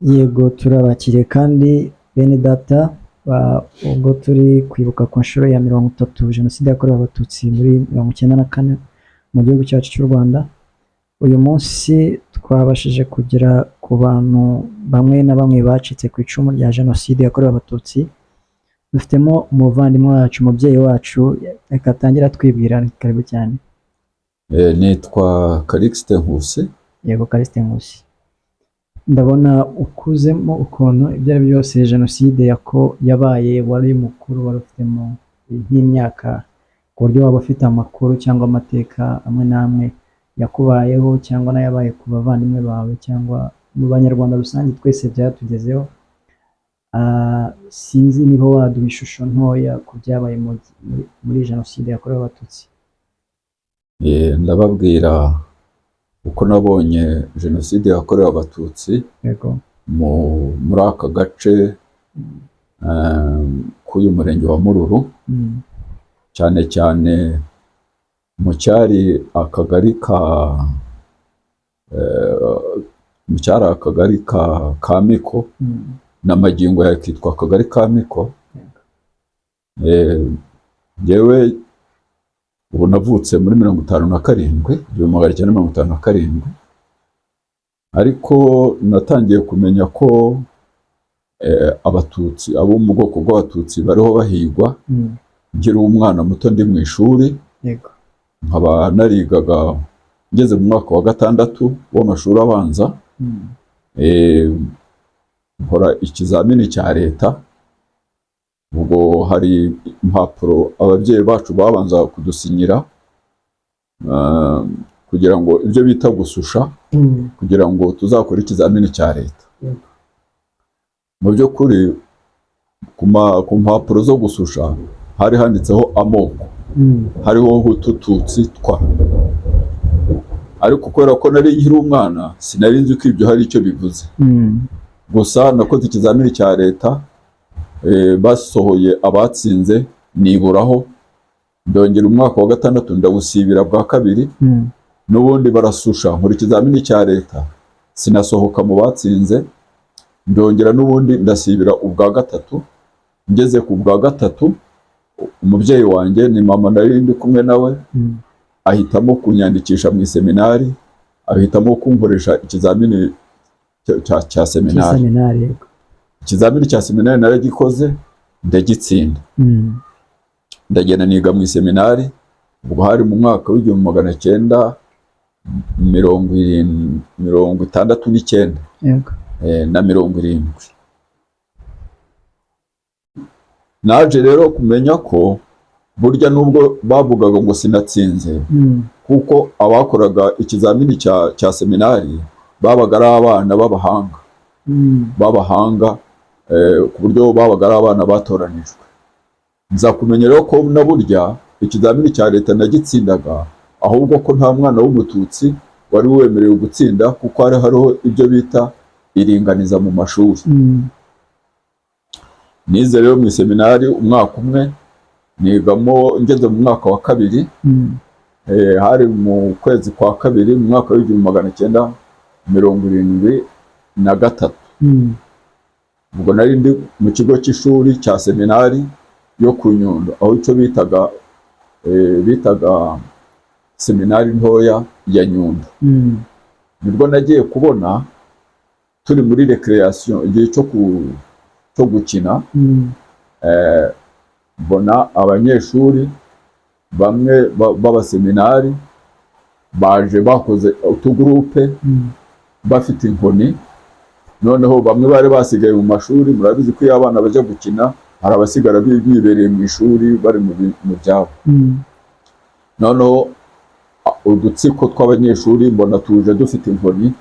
Yego, turabakiriye kandi bene data, ubwo turi kwibuka ku nshuro ya 30 jenoside yakorewe Abatutsi muri 94 mu gihugu cyacu cy'u Rwanda. Uyu munsi twabashije kugera ku bantu bamwe na bamwe bacitse ku icumu rya jenoside yakorewe Abatutsi. Dufitemo umuvandimwe wacu, umubyeyi wacu, reka atangire atwibwira. Karibu cyane. Nitwa Callixte Nkusi. Yego, Callixte Nkusi, ndabona ukuzemo ukuntu. Ibyo ari byo byose, jenoside yako yabaye wari mukuru, wari ufitemo nk'imyaka, ku buryo waba ufite amakuru cyangwa amateka amwe n'amwe yakubayeho cyangwa n'ayabaye ku bavandimwe bawe cyangwa mu Banyarwanda rusange, twese byatugezeho. Sinzi niba waduha ishusho ntoya ku byabaye muri jenoside yakorewe Abatutsi. Ndababwira uko nabonye jenoside yakorewe Abatutsi muri aka gace k'uyu murenge wa Mururu, cyane cyane mu cyari akagari ka Miko, na magingo aya kitwa akagari ka Miko. Njyewe ubu navutse muri 57, 1957, ariko natangiye kumenya ko Abatutsi, abo mu bwoko bw'Abatutsi, bariho bahigwa nkiri umwana muto, ndi mu ishuri, nkaba narigaga ngeze mu mwaka wa gatandatu w'amashuri abanza. Nkora ikizamini cya leta. Ubwo hari impapuro ababyeyi bacu babanza kudusinyira kugira ngo ibyo bita gususha, kugira ngo tuzakore ikizamini cya leta. Mu by'ukuri ku mpapuro zo gususha hari handitseho amoko, hariho Hutu, Tutsi, Twa, ariko kubera ko nari nkiri umwana sinari nzi ko ibyo hari icyo bivuze. Gusa nakoze ikizamini cya leta, basohoye abatsinze niburaho, ndongera umwaka wa gatandatu ndawusibira bwa kabiri. N'ubundi barasusha, nkora ikizamini cya leta, sinasohoka mu batsinze, ndongera n'ubundi ndasibira ubwa gatatu. Ngeze ku bwa gatatu, umubyeyi wanjye, ni mama nari ndi kumwe nawe, ahitamo kunyandikisha mu iseminari, ahitamo kunkoresha ikizamini cya seminari. Cy'iseminari, yego. Ikizamini cya seminari naragikoze, ndagitsinda. Ndagenda niga mu iseminari. Ubwo hari mu mwaka w'igihumbi magana cyenda mirongo itandatu n'icyenda na 70. Naje rero kumenya ko burya nubwo bavugaga ngo sinatsinze, kuko abakoraga ikizamini cya seminari babaga ari abana b'abahanga, b'abahanga, ku buryo babaga ari abana batoranijwe. Nza kumenya rero ko na burya ikizamini cya leta nagitsindaga, ahubwo ko nta mwana w'Umututsi wari wemerewe gutsinda, kuko hari hariho ibyo bita iringaniza mu mashuri. Nize rero mu iseminari umwaka umwe, nigamo ngeze mu mwaka wa kabiri. Hari mu kwezi kwa kabiri mu mwaka w'igihumbi magana cyenda mirongo irindwi na gatatu. Ubwo nari ndi mu kigo cy'ishuri cya seminari yo ku Nyundo, aho icyo bitaga seminari ntoya ya Nyundo. Nibwo nagiye kubona turi muri recreation, igihe cyo gukina, mbona abanyeshuri bamwe b'abaseminari baje bakoze utugurupe, bafite inkoni. Noneho bamwe bari basigaye mu mashuri, murabizi ko iyo abana bajya gukina hari abasigara bibereye mu ishuri, bari mu byabo. Noneho udutsiko tw'abanyeshuri mbona tuje dufite inkoni,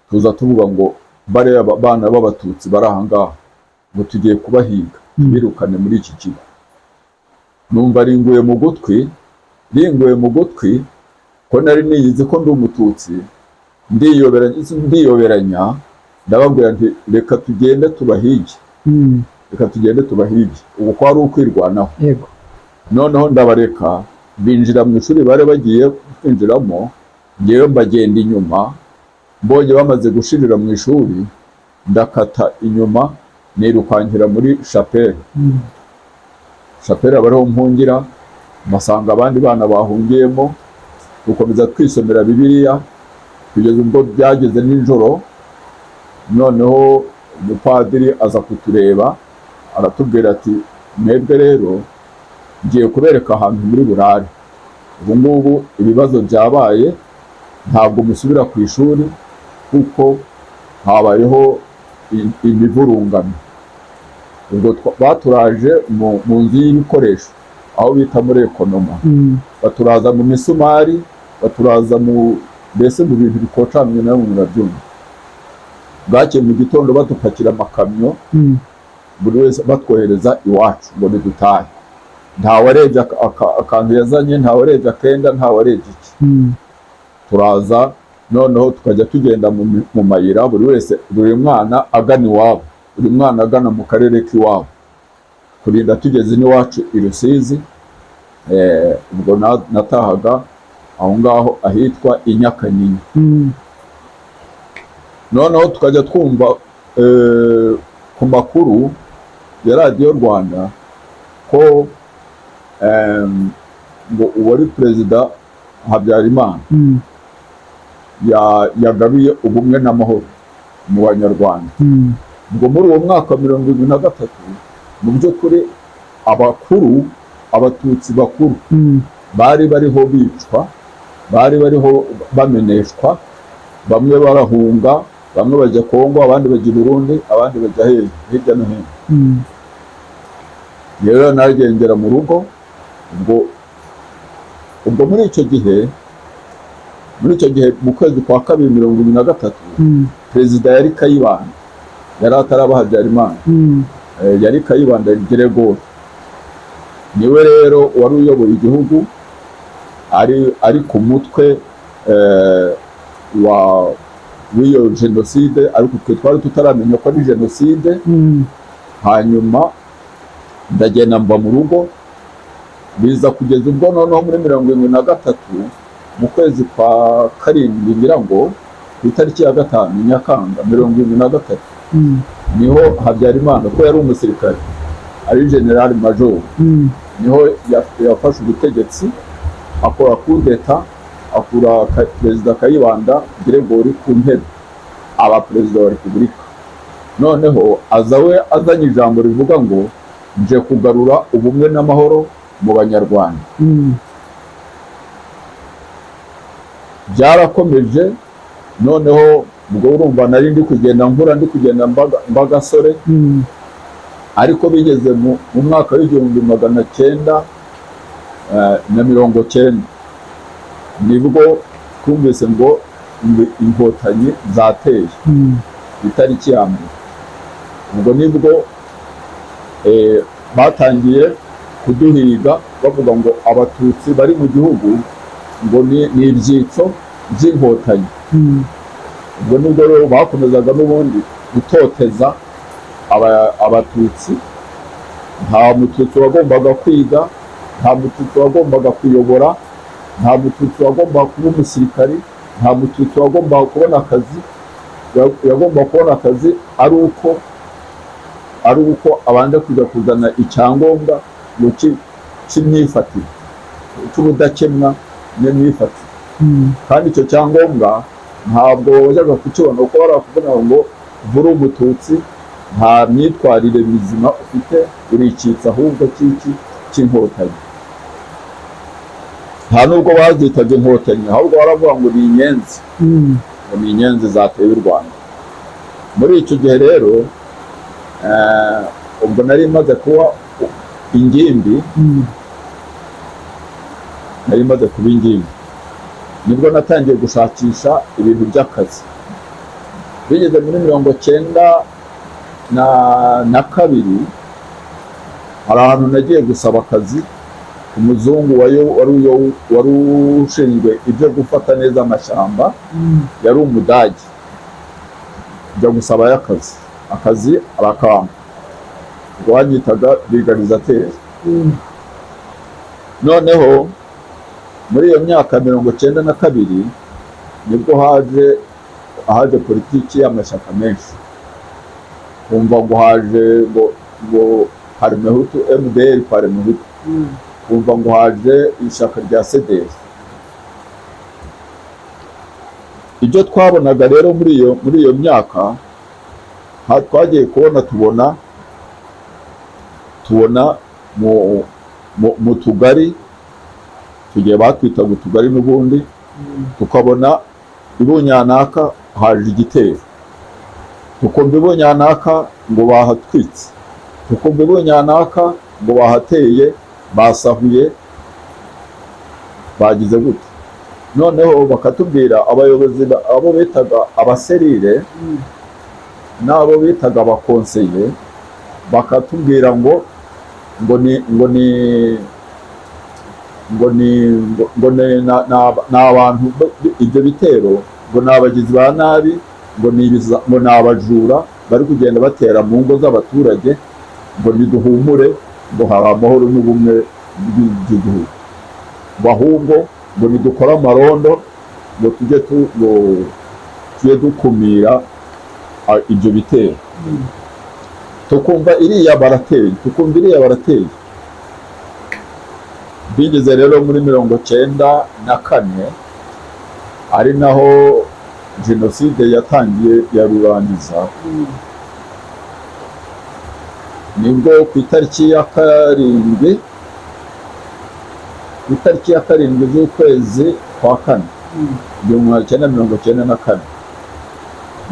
tuza tuvuga ngo bariya bana b'Abatutsi bari aha ngaha, ngo tugiye kubahiga, tubirukane muri iki kigo. Numva ringuye mu gutwi, ringuye mu gutwi ko nari niyizi ko ndi Umututsi, ndiyoberanya, ndababwira nti: "Reka tugende tubahige, reka tugende tubahige." Ubu ko ari ukwirwanaho. Noneho ndabareka binjira mu ishuri bari bagiye kwinjiramo, ngewe mbagenda inyuma. Mbonye bamaze gushirira mu ishuri. Ndakata inyuma, nirukankira muri chapelle. Chapelle aba ariho mpungira, mpasanga abandi bana bahungiyemo, dukomeza twisomera Bibiliya kugeza ubwo byageze nijoro. Noneho umupadiri aza kutureba, aratubwira ati: "Mwebwe rero ngiye kubereka ahantu muri burare. Ubu ngubu ibibazo byabaye, ntabwo musubira ku ishuri kuko habayeho imivurungano." Ubwo baturaje mu nzu y'ibikoresho, aho bita muri économat. Baturaza mu misumari, baturaza mu mbese mu bintu bikocamye, nawe murabyumva. Bwakeye mu gitondo badupakira amakamyo, buri wese batwohereza iwacu ngo nidutahe. Ntawarebye akantu yazanye, ntawarebye akenda, ntawarebye iki. Turaza noneho tukajya tugenda mu mayira, buri wese, buri mwana agana iwabo, buri mwana agana mu karere k'iwabo, kurinda tugeze n'iwacu i Rusizi. Ubwo natahaga aho ngaho ahitwa i Nyakanyinya. Noneho tukajya twumva ku makuru ya Radiyo Rwanda ko ngo uwari Perezida Habyarimana yagaruye ubumwe n'amahoro mu Banyarwanda. Ubwo muri uwo mwaka wa 73, mu by'ukuri abakuru, Abatutsi bakuru bari bariho bicwa, bari bariho bameneshwa, bamwe barahunga, bamwe bajya Kongo, abandi bajya i Burundi, abandi bajya hehe hirya no hino. Rero nagendera mu rugo. Ubwo muri icyo gihe mu kwezi kwa kabiri 73, perezida yari Kayibanda, yari ataraba Habyarimana. Yari Kayibanda Gregori, niwe rero wari uyoboye igihugu, ari ku mutwe wa w'iyo jenoside, ariko twe twari tutaramenya ko ari jenoside. Hanyuma ndagenda mva mu rugo, biza kugeza ubwo noneho muri 73 mu kwezi kwa karindwi, ngira ngo ku itariki ya 5 Nyakanga 73, niho Habyarimana, ko yari umusirikare, ari général major, niho yafashe ubutegetsi, akora kudeta, akura Perezida Kayibanda Gregori ku ntebe, aba perezida wa repubulika. Noneho aza we azanye ijambo rivuga ngo: "Nje kugarura ubumwe n'amahoro mu Banyarwanda." Byarakomeje. Noneho ubwo urumva nari ndi kugenda nkura, ndi kugenda mbagasore, ariko bigeze mu mwaka w'1990, nibwo twumvise ngo Inkotanyi zateye, itariki ya 1. Ubwo nibwo batangiye kuduhiga, bavuga ngo Abatutsi bari mu gihugu ngo ni ibyitso by'Inkotanyi. Ubwo nibwo rero bakomezaga n'ubundi gutoteza Abatutsi. Nta Mututsi wagombaga kwiga, nta Mututsi wagombaga kuyobora, nta Mututsi wagombaga kuba umusirikari, nta Mututsi wagombaga kubona akazi. Yagombaga kubona akazi ari uko abanje kujya kuzana icyangombwa ngo cy'imyifatire, cy'ubudakemwa n'imyifatire. Kandi icyo cyangombwa ntabwo wajyaga kukibona, kuko barakuvuga ngo uri Umututsi, nta myitwarire mizima ufite, urikitsa ahubwo cy'iki cy'Inkotanyi. Nta nubwo bazitaga Inkotanyi, ahubwo baravuga ngo ni inyenzi, ngo ni inyenzi zateye u Rwanda. Muri icyo gihe rero, ubwo nari maze kuba ingimbi, nari maze kuba ingimbi, nibwo natangiye gushakisha ibintu by'akazi. Bigeze muri 92, hari ahantu nagiye gusaba akazi, umuzungu wari ushinzwe ibyo gufata neza amashyamba, yari Umudage. Njya gusabayo akazi, akazi arakampa, ubwo banyitaga vulgarisateur. Noneho muri iyo myaka 92 nibwo haje politiki y'amashyaka menshi. Kumva ngo haje ngo Parmehutu, MDR Parmehutu, kumva ngo haje ishyaka rya CDR. Ibyo twabonaga rero muri iyo myaka, twagiye kubona tubona mu tugari, tugiye batwitaga utugari n'ubundi, tukabona ibunyanaka haje igitero, tukumva ibunyanaka ngo bahatwitse, tukumva ibunyanaka ngo bahateye, basahuye, bagize gute. Noneho bakatubwira abayobozi abo bitaga abaserire n'abo bitaga abakonseye, bakatubwira ngo ni ni abantu ibyo bitero ngo ni abagizi ba nabi, ngo ni abajura bari kugenda batera mu ngo z'abaturage, ngo niduhumure, ngo hari amahoro n'ubumwe bw'igihugu, ngo ahubwo ngo nidukore amarondo, ngo tujye dukumira ibyo bitero. Tukumva iriya barateye, tukumva iriya barateye. Bigeze rero muri 94, ari naho jenoside yatangiye ya Rurangiza, nibwo ku itariki ya 7 z'ukwezi kwa kane 1994,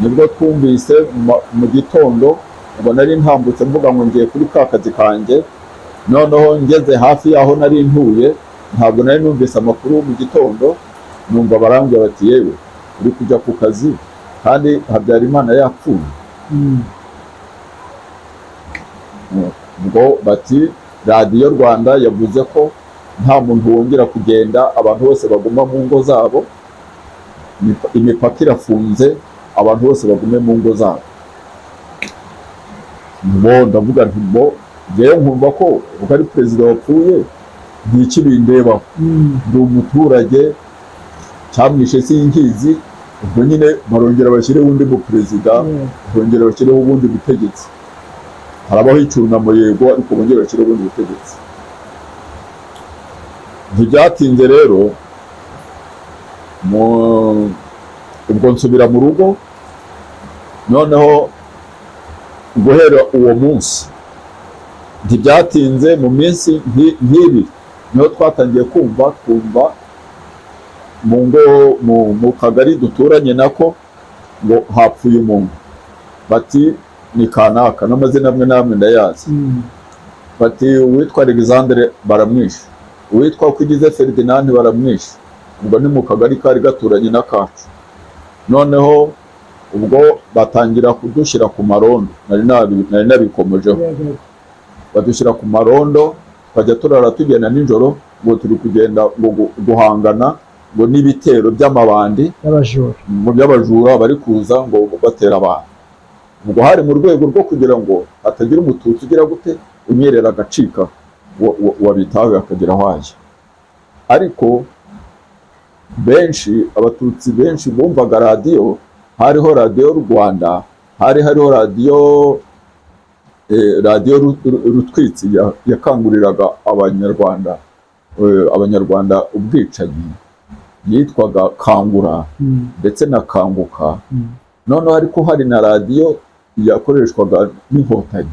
nibwo twumvise mu gitondo. Ubwo nari ntambutse mvuga ngo ngiye kuri ka kazi kanjye, noneho ngeze hafi y'aho nari ntuye, ntabwo nari numvise amakuru mu gitondo, numva barambwira bati: "Yewe, uri kujya ku kazi kandi Habyarimana yapfuye?" Ubwo bati: "Radiyo Rwanda yavuze ko nta muntu wongera kugenda, abantu bose baguma mu ngo zabo, imipaka irafunze, abantu bose bagume mu ngo zabo." Bo ndavuga nti bo njyewe nkumva ko ubwo ari perezida wapfuye ntiki bindebaho, ndi umuturage, cyamwishe sinkizi, ubwo nyine barongera bashyireho undi mu perezida, bongera bashyireho ubundi butegetsi, harabaho icyunamo yego, ariko bongera bashyireho ubundi butegetsi. Ntibyatinze rero, ubwo nsubira mu rugo. Noneho guhera uwo munsi, ntibyatinze, mu minsi nk'ibiri niho twatangiye kumva, twumva mu ngo mu kagari duturanye nako ngo hapfuye umuntu, bati ni kanaka, n'amazina amwe n'amwe ndayazi, bati uwitwa Alexandre baramwishe, uwitwa Kugize Ferdinand baramwishe. Ubwo ni mu kagari kari gaturanye n'akacu. Noneho ubwo batangira kudushyira ku marondo, nari nabikomojeho, badushyira ku marondo, tukajya turara tugenda nijoro ngo turi kugenda ngo guhangana ngo n'ibitero by'amabandi y'abajura, mu by'abajura bari kuza ngo batera abantu. Ubwo hari mu rwego rwo kugira ngo hatagira Umututsi ugira gute, unyerera agacika, wabitawe akagera aho ajya. Ariko benshi, Abatutsi benshi bumvaga radiyo, hariho Radiyo Rwanda, hari hariho radiyo Rutwitsi yakanguriraga Abanyarwanda ubwicanyi, yitwaga Kangura, ndetse na Kanguka. Noneho ariko hari na radiyo yakoreshwaga n'Inkotanyi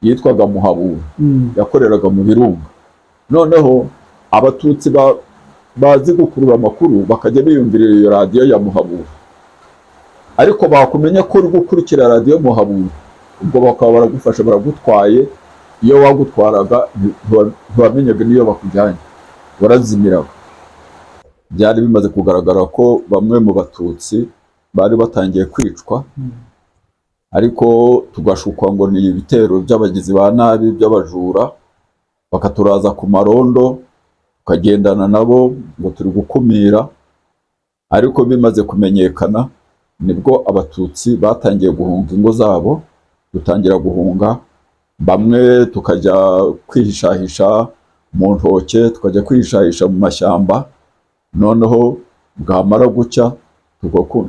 yitwaga Muhabura, yakoreraga mu Birunga. Noneho Abatutsi bazi gukurura amakuru bakajya biyumvira iyo radiyo ya Muhabura, ariko bakumenya ko uri gukurikira radiyo Muhabura, ubwo bakaba baragufasha, baragutwaye. Iyo wagutwaraga ntiwamenyaga n'iyo bakujyanye, warazimiraga. Byari bimaze kugaragara ko bamwe mu Batutsi bari batangiye kwicwa, ariko tugashukwa ngo ni ibitero by'abagizi ba nabi, by'abajura, bakaturaza ku marondo, tukagendana nabo ngo turi gukumira. Ariko bimaze kumenyekana, nibwo Abatutsi batangiye guhunga ingo zabo, dutangira guhunga, bamwe tukajya kwihishahisha mu ntoke, tukajya kwihishahisha mu mashyamba, noneho bwamara gucya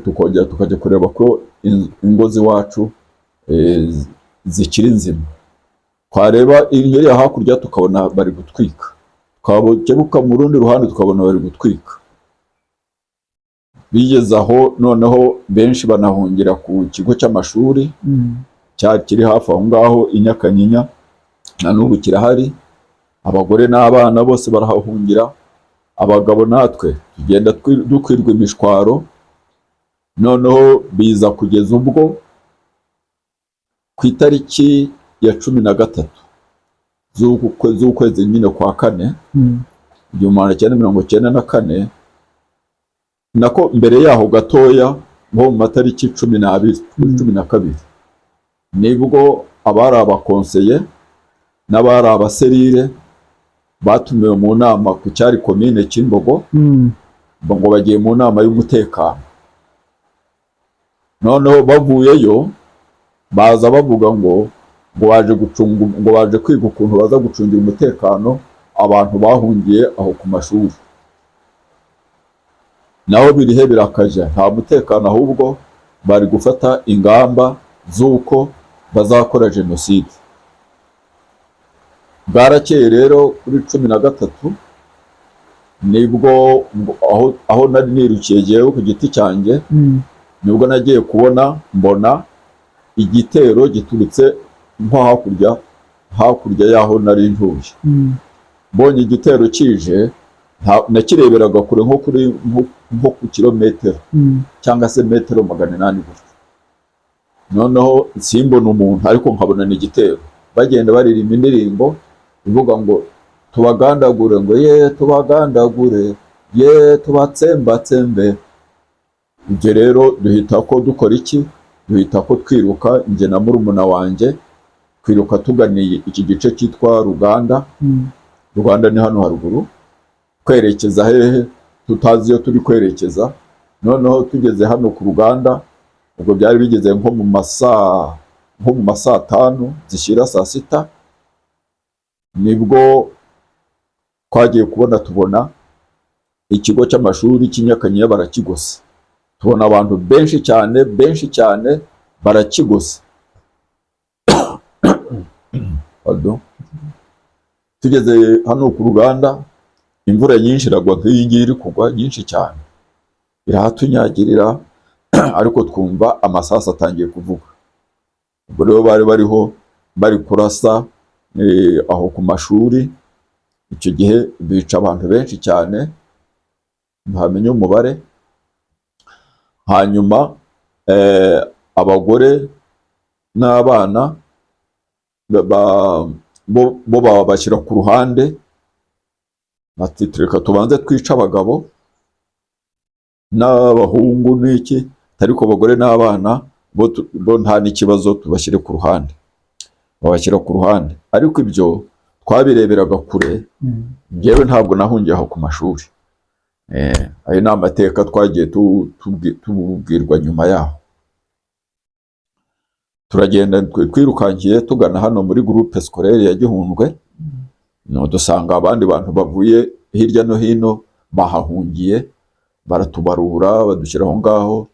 tukongera tukajya kureba ko ingo z'iwacu zikiri nzima. Twareba iriya hakurya tukabona bari gutwika, twakebuka mu rundi ruhande tukabona bari gutwika. Bigeze aho noneho benshi banahungira ku kigo cy'amashuri cyari kiri hafi aho ngaho i Nyakanyinya, na n'ubu kirahari. Abagore n'abana bose barahahungira, abagabo natwe tugenda dukwirwa imishwaro. Noneho biza kugeza ubwo ku itariki ya 13 z'ukwezi nyine kwa kane, 1994, nako mbere yaho gatoya nko mu matariki 12 kuri 12, nibwo abari abakonseye n'abari abaserire batumiwe mu nama ku cyari komine Kimbogo, ngo bagiye mu nama y'umutekano. Noneho bavuyeyo baza bavuga ngo baje gucunga, ngo baje kwiga ukuntu baza gucungira umutekano abantu bahungiye aho ku mashuri. Naho birihe birakajya, nta mutekano, ahubwo bari gufata ingamba z'uko bazakora jenoside. Bwarakeye rero kuri 13 nibwo aho nari nirukiye jyewe ku giti cyanjye, nibwo nagiye kubona mbona igitero giturutse nko hakurya y'aho nari ntuye. Mbonye igitero kije, nakireberaga kure nko ku kilometero cyangwa se metero 800 gutyo. Noneho simbona umuntu, ariko nkabona ni igitero, bagenda baririmba indirimbo ivuga ngo tubagandagure, ngo ye tubagandagure, ye tubatsembatsembe. Ibyo rero duhita ko dukora iki? Duhita ko twiruka, njye na murumuna wanjye, twiruka tuganiye iki gice cyitwa Ruganda. Rwanda ni hano haruguru. Twerekeza hehe? Tutazi iyo turi kwerekeza. Noneho tugeze hano ku ruganda, ubwo byari bigeze nko mu masaa 5 zishyira saa 6, nibwo twagiye kubona tubona ikigo cy'amashuri cy'i Nyakanyinya barakigose. Tubona abantu benshi cyane, benshi cyane, barakigose. Pardon. Tugeze hano ku ruganda, imvura nyinshi iragwa nk'iyi ngiyi iri kugwa, nyinshi cyane, irahatunyagirira, ariko twumva amasasu atangiye kuvuga. Ubwo rero bari bariho bari kurasa aho ku mashuri. Icyo gihe bica abantu benshi cyane, ntamenya umubare. Hanyuma abagore n'abana bo babashyira ku ruhande, bati reka tubanze twice abagabo n'abahungu n'iki, ariko abagore n'abana bo nta n'ikibazo, tubashyire ku ruhande. Babashyira ku ruhande, ariko ibyo twabireberaga kure. Njyewe ntabwo nahungiye aho ku mashuri. Ayo ni amateka twagiye tubwirwa nyuma yaho. Turagenda twirukankiye tugana hano muri groupe scolaire ya Gihundwe, no dusanga abandi bantu bavuye hirya no hino bahahungiye, baratubarura, badushyira aho ngaho.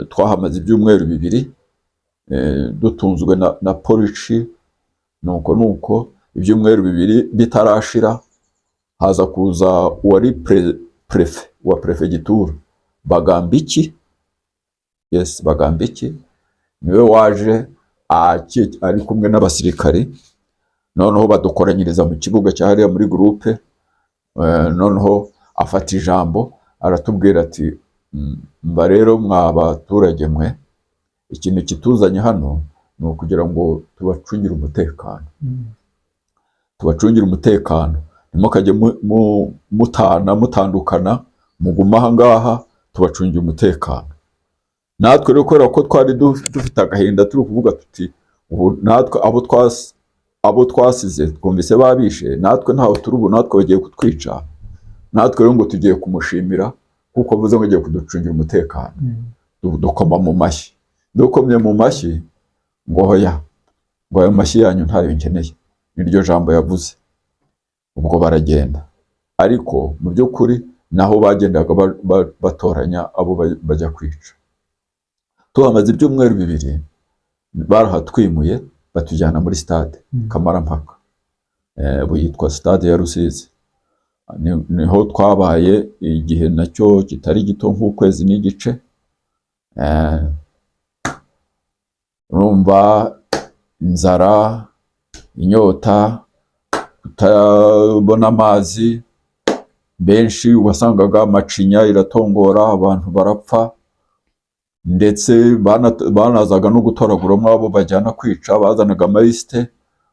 Twahamaze ibyumweru 2, dutunzwe na polici. Nuko ibyumweru 2 bitarashira, haza kuza uwari préfet wa perefegitura, Bagambiki. Yes, Bagambiki niwe waje ari kumwe n'abasirikari. Noneho badukoranyiriza mu kibuga cya hariya muri groupe. Noneho afata ijambo, aratubwira ati: "Mba rero mwa baturage mwe, ikintu kituzanye hano ni ukugira ngo tubacungire umutekano, tubacungire umutekano. Ntimukajye mutana mutandukana, mugume aha ngaha tubacungiye umutekano." Natwe rero kubera ko twari dufite agahinda, turi kuvuga tuti ubu natwe abo twasize twumvise babishe, natwe ntaho turi ubu, natwe bagiye kutwica. Natwe rero ngo tugiye kumushimira kuko avuze ngo agiye kuducungira umutekano. Dukoma mu mashyi. Dukomye mu mashyi, ngo hoya, ngo ayo mashyi yanyu ntayo nkeneye. Niryo jambo yavuze. Ubwo baragenda, ariko mu by'ukuri naho bagendaga batoranya abo bajya kwica. Tuhamaze ibyumweru 2. Barahatwimuye batujyana muri stade Kamarampaka. Ubu yitwa Stade ya Rusizi. Niho twabaye igihe nacyo kitari gito, nk'ukwezi n'igice. Urumva inzara, inyota, kutabona amazi, benshi wasangaga macinya iratongora, abantu barapfa. Ndetse banazaga no gutoraguramo abo bajyana kwica. Bazanaga amalisite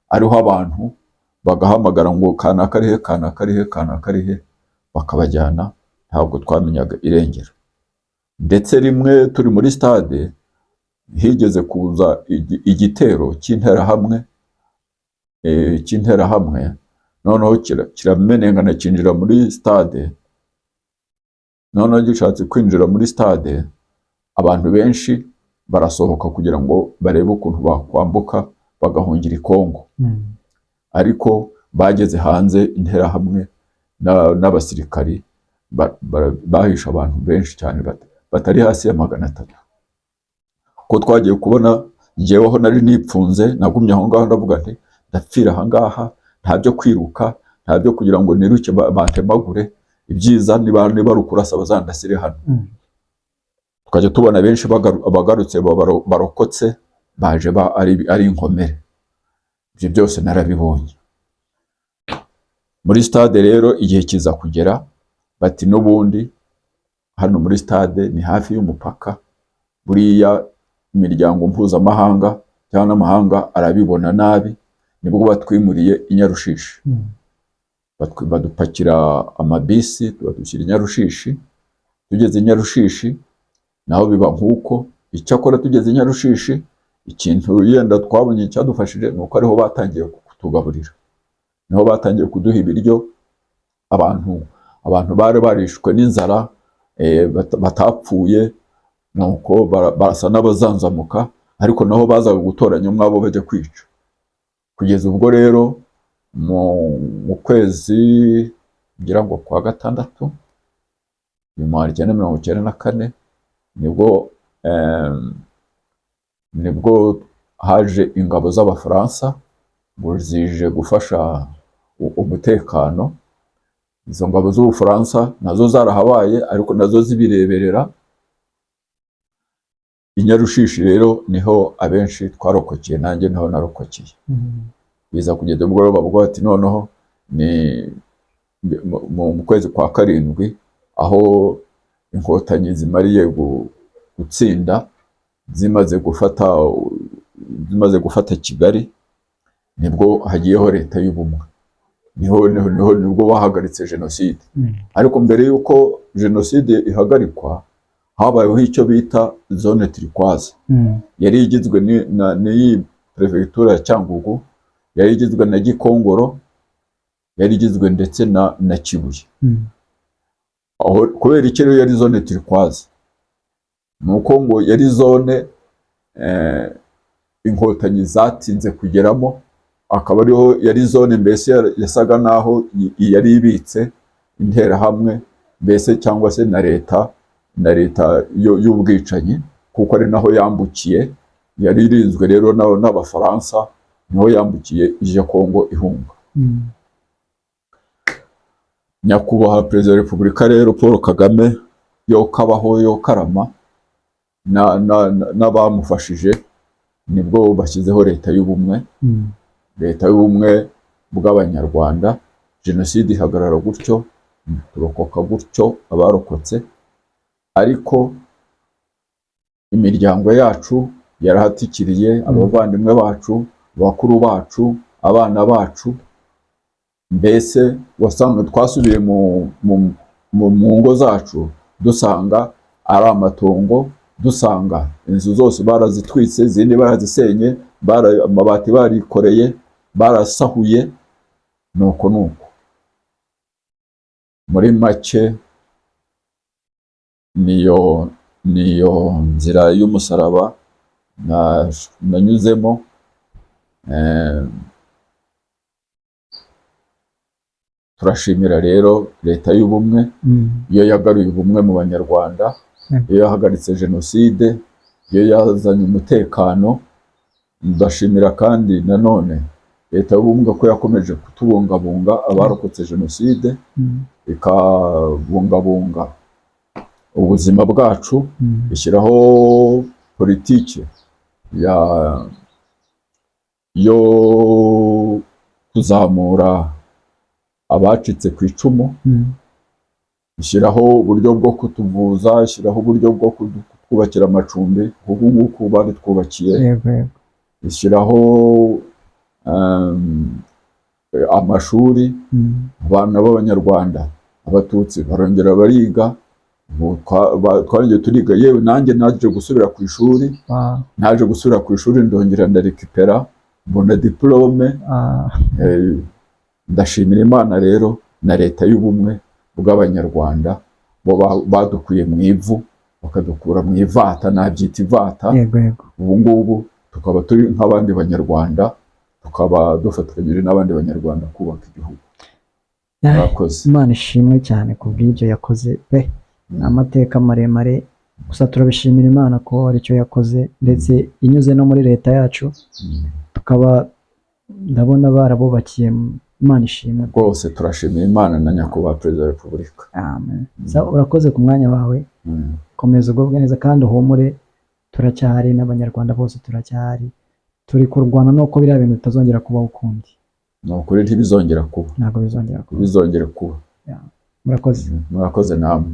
ariho abantu, bagahamagara ngo kanaka ari he, kanaka ari he, kanaka ari he, bakabajyana. Ntabwo twamenyaga irengero. Ndetse rimwe turi muri stade higeze kuza igitero cy'interahamwe, noneho kiramenengana kinjira muri stade. Noneho gishatse kwinjira muri stade, abantu benshi barasohoka kugira ngo barebe ukuntu bakwambuka bagahungira i Kongo. Ariko bageze hanze, interahamwe n'abasirikari bahishe abantu benshi cyane batari hasi ya 300. Ko twagiye kubona, njyeweho nari nipfunze, nagumye aho ngaho, ndavuga nti ndapfira aha ngaha, nta byo kwiruka, nta byo kugira ngo niruke bantemagure. Ibyiza niba ari ukurasa bazandasire hano. Tukajya tubona benshi bagarutse barokotse baje ari inkomere. Ibyo byose narabibonye muri stade. Rero igihe kiza kugera bati n'ubundi hano muri stade ni hafi y'umupaka, buriya imiryango mpuzamahanga cyangwa n'amahanga arabibona nabi. Nibwo batwimuriye i Nyarushishi. Badupakira amabisi, badushyira i Nyarushishi. Tugeze i Nyarushishi naho biba nk'uko. Icyakora tugeze i Nyarushishi, ikintu yenda twabonye cyadufashije ni uko ariho batangiye kutugaburira, niho batangiye kuduha ibiryo. Abantu bari barishwe n'inzara, batapfuye, nuko barasa n'abazanzamuka, ariko naho bazaga gutoranya umwe abo bajya kwica. Kugeza ubwo rero mu kwezi ngira ngo kwa gatandatu 1994, nibwo haje ingabo z'Abafaransa ngo zije gufasha umutekano. Izo ngabo z'Ubufaransa nazo zarahabaye, ariko nazo zibireberera. I Nyarushishi rero niho abenshi twarokokeye, nanjye niho narokokeye. Biza kugeza ubwo rero bavuga bati noneho ni mu kwezi kwa karindwi, aho Inkotanyi zimariye gutsinda, zimaze gufata Kigali, nibwo hagiyeho leta y'ubumwe. Niho nibwo bahagaritse jenoside. Ariko mbere y'uko jenoside ihagarikwa, habayeho icyo bita zone turquoise. Yari igizwe n'iyi perefegitura ya Cyangugu, yari igizwe na Gikongoro, yari igizwe ndetse na Kibuye. Aho kubera iki rero yari zone turquoise? Ni uko ngo yari zone Inkotanyi zatinze kugeramo, akaba ariho yari zone mbese yasaga naho yari ibitse interahamwe mbese, cyangwa se na leta y'ubwicanyi, kuko ari naho yambukiye. Yari irinzwe rero n'Abafaransa, niho yambukiye ije Kongo ihunga. Nyakubahwa Perezida wa Repubulika rero Paul Kagame, yokabaho yokarama, n'abamufashije, nibwo bashyizeho leta y'ubumwe, leta y'ubumwe bw'Abanyarwanda. Jenoside ihagarara gutyo, turokoka gutyo abarokotse. Ariko imiryango yacu yarahatikiriye, abavandimwe bacu, bakuru bacu, abana bacu. Mbese wasanga twasubiye mu ngo zacu dusanga ari amatongo, dusanga inzu zose barazitwitse, izindi barazisenye, amabati barikoreye, barasahuye, nuko nuko. Muri make niyo nzira y'umusaraba nanyuzemo. Turashimira rero leta y'ubumwe iyo yagaruye ubumwe mu Banyarwanda, iyo yahagaritse jenoside, iyo yazanye umutekano. Ndashimira kandi nanone Leta y'Ubumwe ko yakomeje kutubungabunga abarokotse jenoside, ikabungabunga ubuzima bwacu, ishyiraho politiki yo kuzamura abacitse ku icumu, ishyiraho uburyo bwo kutuvuza, ishyiraho uburyo bwo kutwubakira amacumbi nk'uku nguku babitwubakiye, yego yego ishyiraho amashuri, abana b'Abanyarwanda, Abatutsi barongera bariga. Ubu twarongeye turiga. Yewe, nanjye naje gusubira ku ishuri. Naje gusubira ku ishuri, ndongera ndarekipera, mbona diplôme. Ndashimira Imana rero na Leta y'Ubumwe bw'Abanyarwanda, bo badukuye mu ivu, bakadukura mu ivata, nabyita ivata. yego yego Ubu ngubu tukaba turi nk'abandi Banyarwanda, tukaba dufatanyije n'abandi Banyarwanda kubaka igihugu. Murakoze. Imana ishimwe cyane ku bw'ibyo yakoze pe. Ni amateka maremare, gusa turabishimira Imana ko hari icyo yakoze, ndetse inyuze no muri leta yacu, tukaba ndabona barabubakiye. Imana ishimwe. Rwose turashimira Imana na Nyakubahwa Perezida wa Repubulika. Amen. Sawa, urakoze ku mwanya wawe. Komeza ugubwe neza kandi uhumure, turacyahari n'Abanyarwanda bose turacyahari, turi kurwana nuko biriya bintu bitazongera kubaho ukundi. Ni ukuri, ntibizongera kuba. Ntabwo bizongera kuba. Ntibizongere kuba. Murakoze. Murakoze namwe.